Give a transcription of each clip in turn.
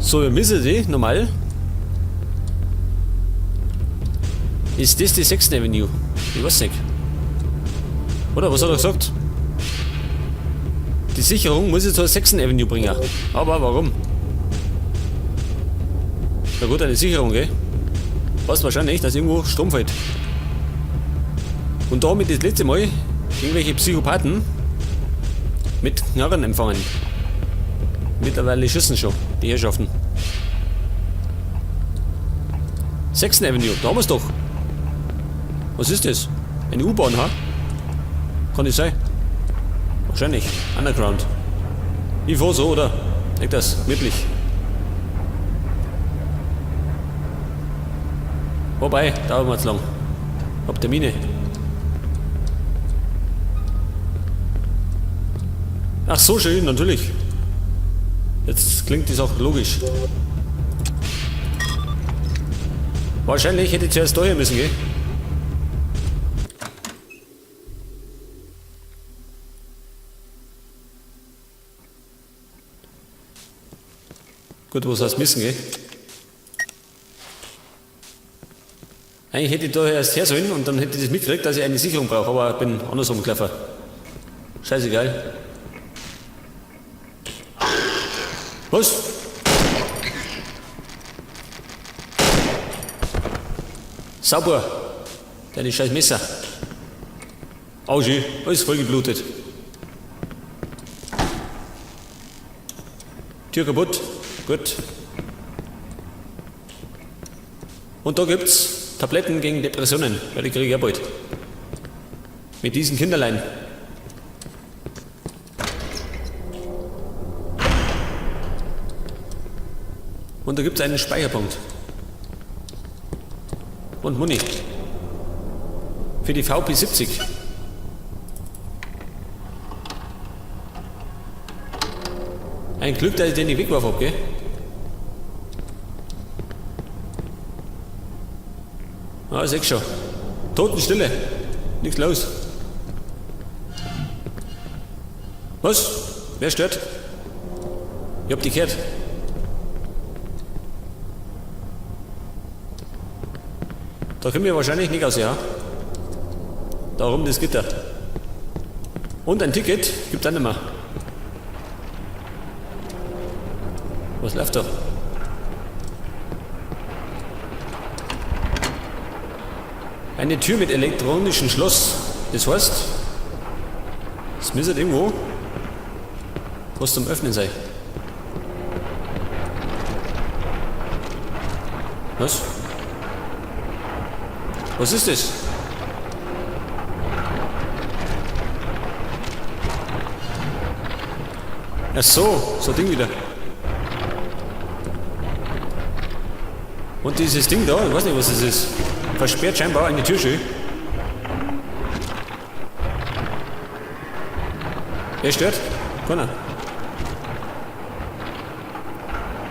So, wir müssen die normal. Ist das die 6. Avenue? Ich weiß nicht. Oder was hat er gesagt? Die Sicherung muss ich zur 6. Avenue bringen. Aber warum? Na gut, eine Sicherung, gell? Passt wahrscheinlich, dass irgendwo Strom fällt. Und damit das letzte Mal irgendwelche Psychopathen mit Knarren empfangen. Mittlerweile schießen schon die Herrschaften. 6. Avenue, da haben wir's doch. Was ist das? Eine U-Bahn, ha? Kann das sein? Wahrscheinlich. Underground. Ich fahr so, oder? Nicht das, wirklich. Wobei, dauert mir zu lang. Hab Termine. Ach so, schön, natürlich. Jetzt klingt die Sache logisch. Wahrscheinlich hätte ich zuerst da hin müssen, gell? Gut, was heißt müssen, gell? Eigentlich hätte ich da erst her sollen und dann hätte ich das mitgekriegt, dass ich eine Sicherung brauche, aber ich bin andersrum gelaufen. Scheißegal. Was? Sauber. Deine scheiß Messer. Au, schön. Alles voll geblutet. Tür kaputt. Gut. Und da gibt's Tabletten gegen Depressionen. Ja, die krieg ich ja bald. Mit diesen Kinderlein. Und da gibt's einen Speicherpunkt. Und Muni. Für die VP70. Ein Glück, dass ich den nicht weggeworfen hab, gell? Ah, seh schon. Totenstille. Nichts los. Was? Wer stört? Ich hab dich gehört. Da können wir wahrscheinlich nicht raus, ja? Da rum das Gitter. Und ein Ticket gibt's auch nicht mehr. Was läuft da? Eine Tür mit elektronischem Schloss. Das heißt, es müsste irgendwo was zum Öffnen sein. Was? Was ist das? Ach so, so ein Ding wieder. Und dieses Ding da, ich weiß nicht, was das ist, versperrt scheinbar eine Tür schön. Wer stört? Keiner.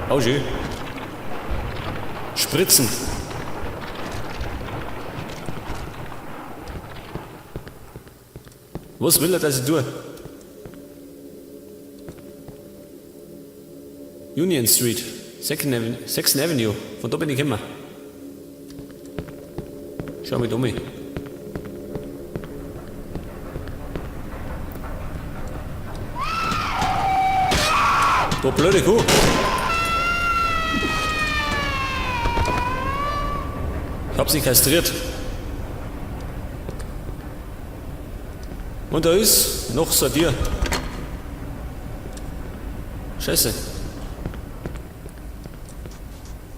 Au, schön. Spritzen. Was will er, dass ich tue? Union Street, 2nd Avenue. Von da bin ich gekommen. Schau mich um. Du blöde Kuh. Ich hab sie kastriert. Und da ist noch so ein Tier. Scheiße.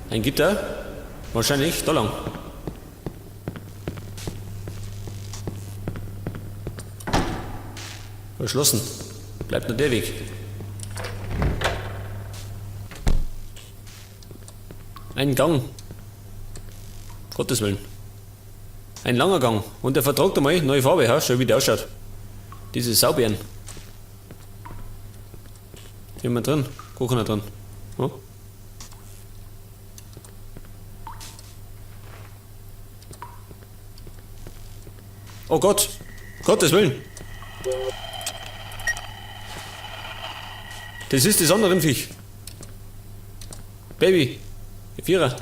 Ein Gitter? Wahrscheinlich da lang. Verschlossen. Bleibt nur der Weg. Ein Gang. Gottes Willen. Ein langer Gang. Und der vertragt einmal neue Farbe, ha? Schau, wie der ausschaut. Diese Saubären. Hier haben wir drin. Kochen drin. Oh. Oh Gott! Gottes Willen! Das ist das andere Viech. Baby, ihr Vierer.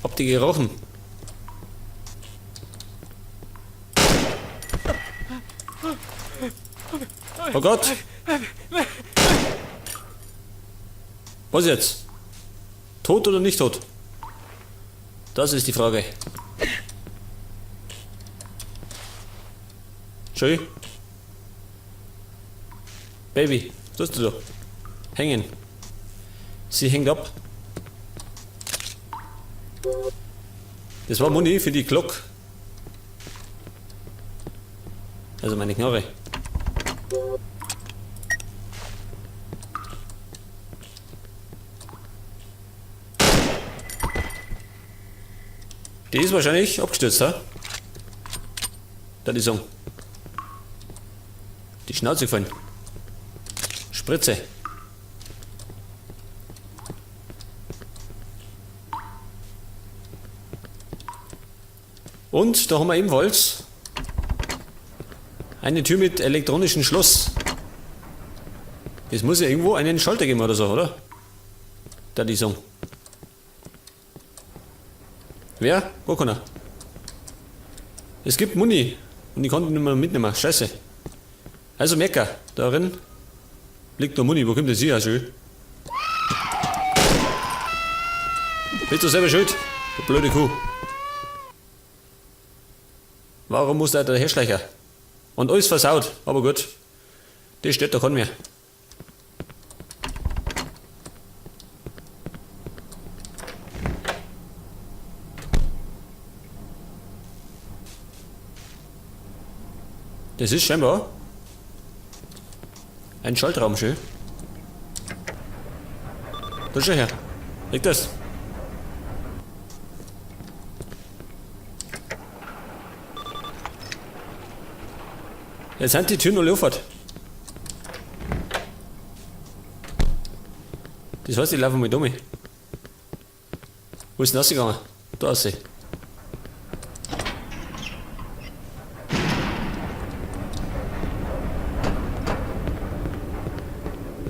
Habt ihr gerochen? Oh Gott! Was jetzt? Tot oder nicht tot? Das ist die Frage. Schön. Baby, was tust du da? Hängen. Sie hängt ab. Das war Muni für die Glock. Also meine Knarre. Die ist wahrscheinlich abgestürzt, ha? Da die Song. Die Schnauze gefallen. Spritze. Und da haben wir ebenfalls eine Tür mit elektronischem Schloss. Es muss ja irgendwo einen Schalter geben oder so, oder? Da die Song. Wer? Gar keiner. Es gibt Muni. Und ich konnte nicht mehr mitnehmen. Scheiße. Also Mecker, darin liegt noch Muni. Wo kommt das her? Schön. Bist du selber schuld? Du blöde Kuh. Warum muss der Herschleicher? Und alles versaut. Aber gut. Das steht da kein mehr. Das ist scheinbar ein Schaltraum, schön. Da schau her. Liegt das? Jetzt sind die Türen alle offen. Das heißt, ich laufe mal dumm. Wo ist denn rausgegangen? Da ist sie.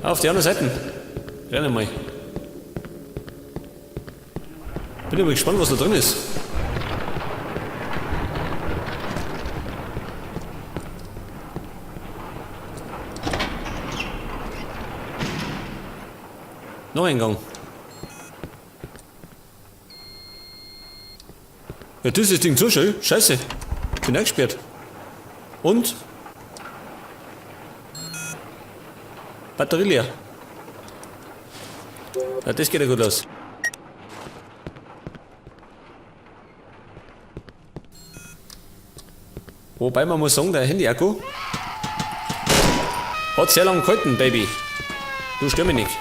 Auf die andere Seite. Rennen mal. Bin aber gespannt, was da drin ist. Noch ein Gang. Ja, das ist das Ding so schön. Scheiße. Bin eingesperrt. Und? Batterie leer. Ja, das geht ja gut los. Wobei man muss sagen, der Handy-Akku hat sehr lange gehalten, Baby. Du stör mich nicht.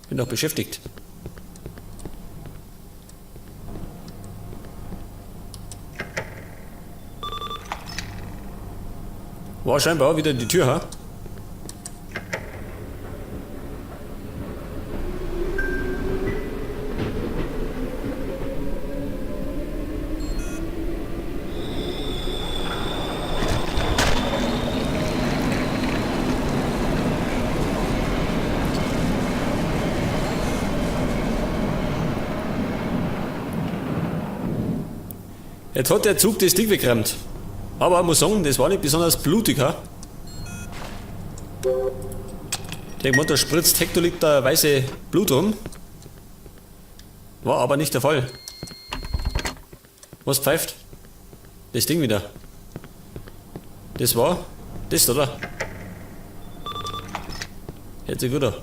Bin doch beschäftigt. War scheinbar auch wieder die Tür, ha? Jetzt hat der Zug das Ding weggerammt. Aber ich muss sagen, das war nicht besonders blutig, ha? Der Motor spritzt hektoliterweise Blut rum. War aber nicht der Fall. Was pfeift? Das Ding wieder. Das war das, oder? Hört sich gut an.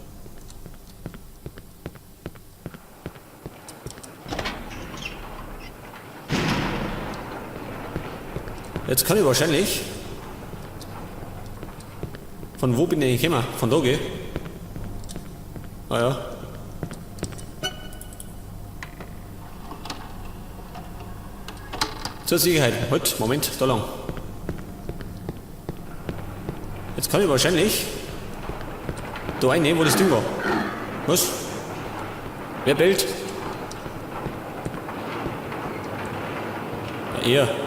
Jetzt kann ich wahrscheinlich... Von wo bin ich gekommen? Von da, gell? Ah ja. Zur Sicherheit. Halt, Moment, da lang. Jetzt kann ich wahrscheinlich da reinnehmen, wo das Ding war. Was? Wer bellt? Ja, er.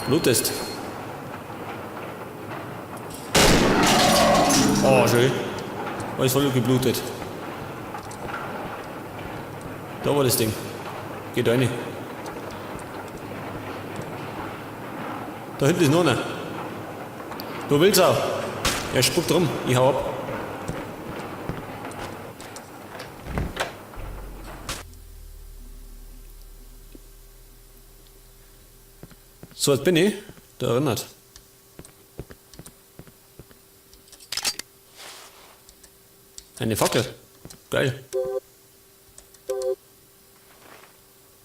Bluttest. Oh, schön. Alles voll geblutet. Da war das Ding. Geht rein. Da hinten ist noch einer. Du willst auch. Er spuckt rum. Ich hau ab. So, jetzt bin ich da erinnert. Eine Fackel. Geil.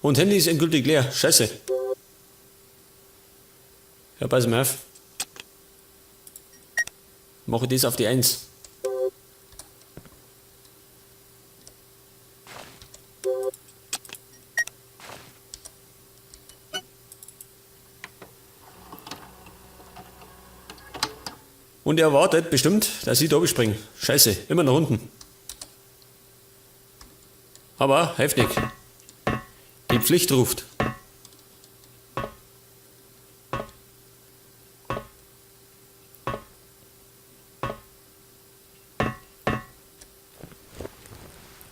Und Handy ist endgültig leer. Scheiße. Ja, pass mal auf. Mache das auf die 1. Und er wartet bestimmt, dass ich da springe. Scheiße, immer nach unten. Aber heftig. Die Pflicht ruft.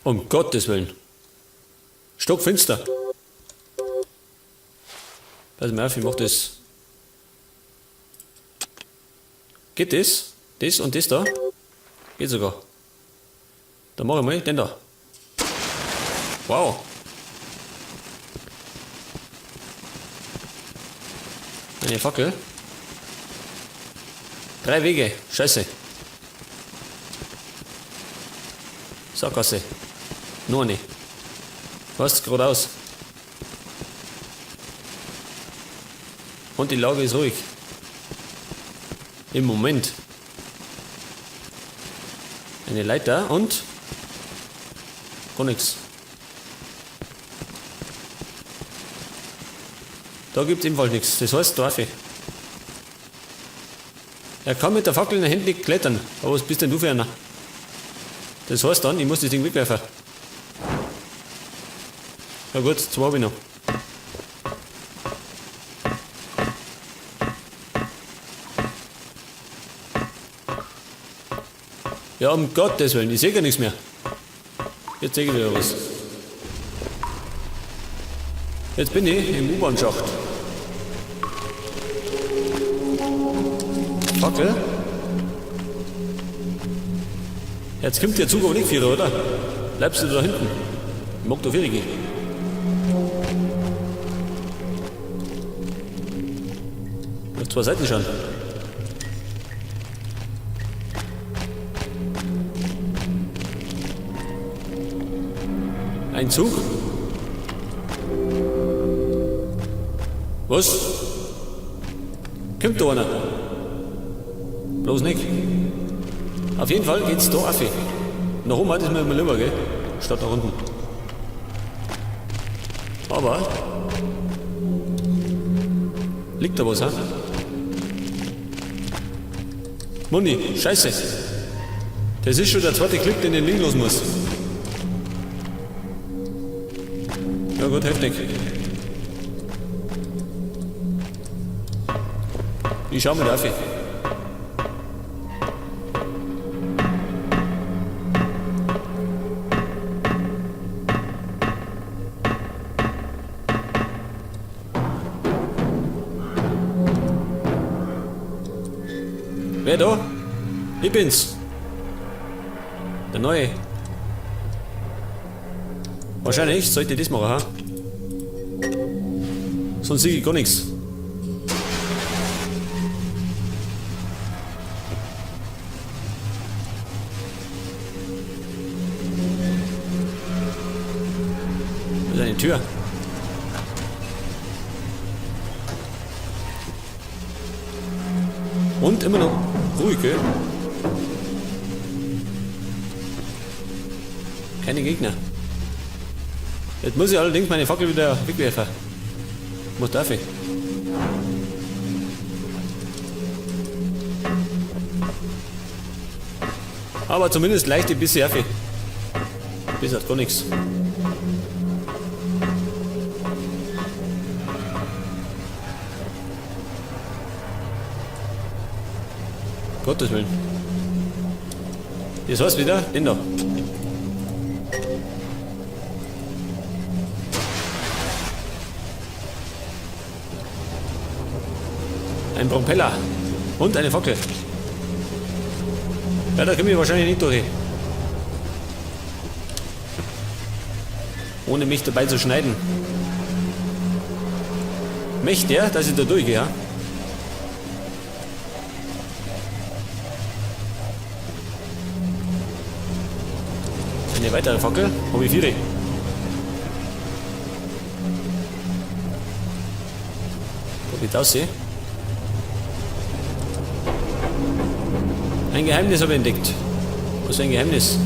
Um Gottes Willen. Stockfinster. Pass mal auf, ich mach das. Geht das? Das und das da? Geht sogar. Dann mach ich mal den da. Wow. Eine Fackel. 3 Wege. Scheiße. Sackgasse. Nur eine. Was? Geradeaus. Und die Lage ist ruhig. Im Moment. Eine Leiter und gar nichts. Da gibt's ebenfalls nichts. Das heißt, da ich. Er kann mit der Fackel in der Hand nicht klettern. Aber was bist denn du für einer? Das heißt dann, ich muss das Ding wegwerfen. Na gut, 2 hab ich noch. Ja, um Gottes Willen, ich seh gar nichts mehr. Jetzt seh ich wieder was. Jetzt bin ich im U-Bahn-Schacht. Fackel. Jetzt kommt der Zug aber nicht vierer, oder? Bleibst du da hinten? Ich mag da vierer gehen. Auf 2 Seiten schauen. Ein Zug? Was? Kommt da einer? Bloß nicht. Auf jeden Fall geht's da auf. Nach oben ist mir immer lieber, gell? Statt nach unten. Aber liegt da was, hä? Muni, scheiße. Das ist schon der zweite Klick, den ich liegen lassen muss. Ja gut, heftig. Ich schau mal auf. Wer da? Ich bin's. Der Neue. Wahrscheinlich sollte ich das machen, ha? Sonst sehe ich gar nichts. Da ist eine Tür. Und immer noch ruhig, gell? Keine Gegner. Jetzt muss ich allerdings meine Fackel wieder wegwerfen. Was darf ich? Aber zumindest leicht ein bisschen auf. Bis hat gar nichts. Gottes Willen. Das heißt wieder, den da. Ein Propeller. Und eine Fackel. Ja, da komme ich wahrscheinlich nicht durch. Ohne mich dabei zu schneiden. Möchte er, dass ich da durchgehe, ja? Eine weitere Fackel. Hab ich vier. Da geht aus, Ein Geheimnis habe ich entdeckt. Was für ein Geheimnis?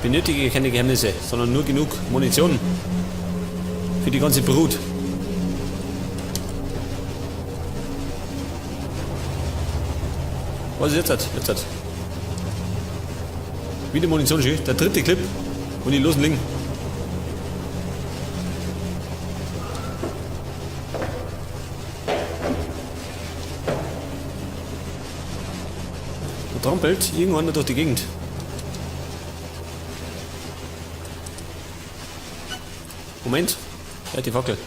Benötige keine Geheimnisse, sondern nur genug Munition für die ganze Brut. Was ist jetzt? Jetzt. Wieder Munition, schön. Der dritte Clip und die losen liegen. Da trampelt irgendwann durch die Gegend. Moment, er hat die Fackel.